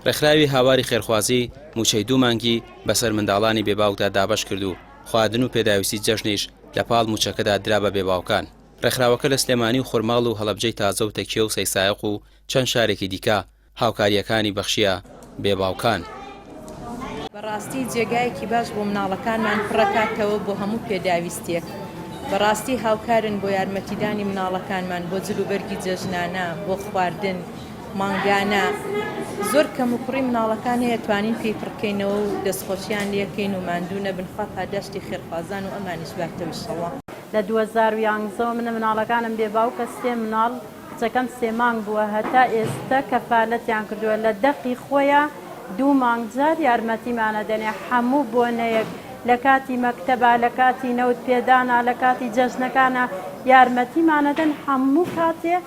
ڕێکخراوی هاواری خێرخوازی مووچەی دوو مانگی بەسەر منداڵانی بێباوکدا دابەش کرد و خواردن و پێداویستی جەژنیش لە پاڵ مووچەکەدا درا بە بێباوکان. ڕێکخراوەکە لە سلێمانی و خورماڵ و هەڵەبجەی تازە و تەکیە و سەیسایەق و چەند شارێکی دیکە هاوکارییەکانی بەخشییە بێ باوکان. بەڕاستی جێگایەکی باش بۆ مناڵەکانمان پڕەکاتەوە بۆ هەموو پێداویستیەک بەڕاستی هاوکارن بۆ یارمەتیدانی مناڵەکانمان بۆ جل و بەرگی جەژنانە بۆ خواردن مانگانە زۆر کەم و کوڕی مناڵەکان هەیە توانین پێی پڕکەینەوە و دەستخۆشیان لێکەین و ماندوو نەبن خوا پاداشتی خێرخوازان و ئەمانیش باتەوە ئیشەڵا. لە 2011 وە من مناڵەکانم بێ باوکە سێ مناڵ کچەکەم سێ مانگ بووە هەتا ئێستە کەفالەتیان کردووە لە دەقی خۆیا دوو مانگ جار یارمەتیمان ئەدەنێ حەموو بۆنەیەک لە کاتی مەکتەبا لە کاتی نەوت پێدانا لە کاتی جەژنەکانا یارمەتیمان ئەدەن حەموو کاتێ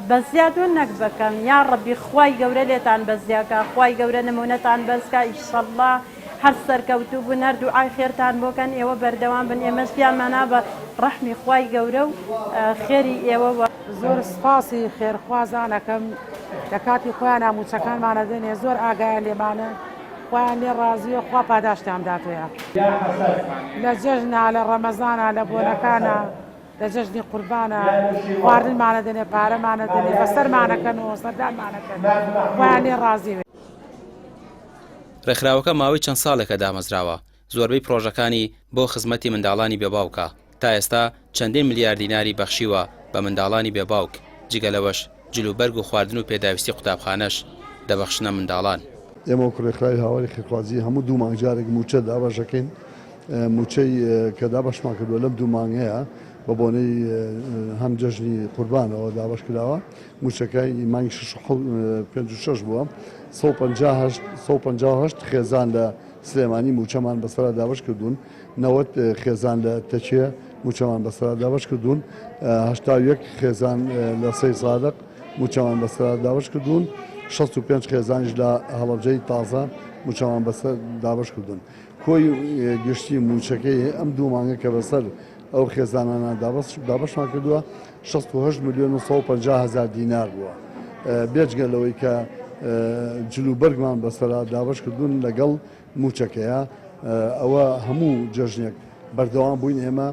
بەزیاد و نەک بەکەم یاڕەبی خوای گەورە لێتان بەزیاکا خوای گەورە نمونەتان بەرزکا ئیشەڵا هەر سەرکەوتوو بن هەر دوعای خێرتان بۆ کەن ئێوە بەردەوام بن ئێمەش گیانمان ها بە ڕەحمی خوای گەورە و خێری ئێوە وە. زۆر سپاسی خێرخوازان ئەکەم لە کاتی خۆیانا موچەکانمان ئەدەنێ زۆر ئاگایان لێمانە خوایان لێ ڕازیە خوا پاداشتیان بداتەوە لە جەژنا لە ڕەمەزانا لە بۆنەکانا لە جەژنی قوربانە خواردنمانە دەنێ پارەمانە دەنێ بەسەرمانەکەن و سەردانمانەکەن خوایان لێ ڕازی بێ. ڕێکخراوەکە ماوەی چەند ساڵێکە دامەزراوە، زۆربەی پڕۆژەکانی بۆ خزمەتی منداڵانی بێ باوکە، تا ئێستا چەندین ملیار دیناری بەخشیوە بە منداڵانی بێ باوک، جگە لەوەش جلوبەرگ و خواردن و پێداویستی قوتابخانەش دەبەخشنە منداڵان. ئێمە وەکو ڕێکخراوی هاواری خێرخوازی هەموو دوو مانگ جارێک مووچە دابەش دەکەین، مووچەی کە دابەشمان کردووە لەم دوو مانگەیە بە بۆنەی هەم جەژنی قوربانەوە دابەش کراوە، مووچەکەی مانگی شەش و حەوت پێنج و شەش بووە 158 خێزان لە سلێمانی مووچەمان بەسەرا دابەش کردوون، 90 خێزان لە تەکیە مووچەمان بەسەرا دابەش کردوون، 81 خێزان لە سەیدسادق مووچەمان بەسەرا دابەش کردوون، 65 خێزانیش لە هەڵەبجەی تازە مووچەمان بەسەر دابەش کردوون. کۆی گشتی مووچەکەی ئەم دوو مانگە کە بەسەر ئەو خێزانانە دابەشمان کردووە 68 ملیۆن و 150 هەزار دینار بووە. بێجگە لەوەی کە جلوبەرگمان بەسەرا دابەش کردوون لەگەڵ مووچەکەیە، ئەوە هەموو جەژنێک بەردەوام بووین ئێمە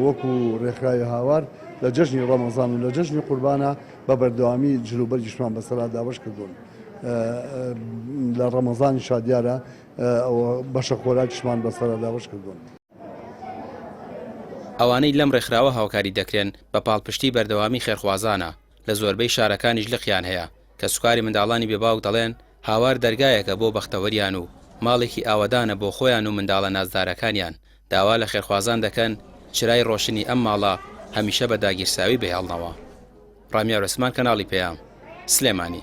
وەکو رێکخراوی هاوار لە جەژنی رەمەزان و لە جەژنی قوربانە بە بەردەوامی جلوبەرگیشمان بەسەرا دابەش کردوون. لە رەمەزانیشا دیارە ئەوە بەشە خۆراکیشمان بەسەرا دابەش کردوون. ئەوانەی لەم ڕێکخراوە هاوکاری دەکرێن بە پاڵپشتی بەردەوامی خێرخوازانە، لە زۆربەی شارەکانیش لقیان هەیە، کەسوکاری منداڵانی بێ باوک دەڵێن هاوار دەرگایەکە بۆ بەختەوەریان و ماڵێکی ئاوەدانە بۆ خۆیان و منداڵە نازدارەکانیان، داوا لە خێرخوازان دەکەن چرای ڕۆشنی ئەم ماڵە هەمیشە بە داگیرساوی بهێڵنەوە. ڕامیار عوسمان کەناڵی پەیام، سلێمانی.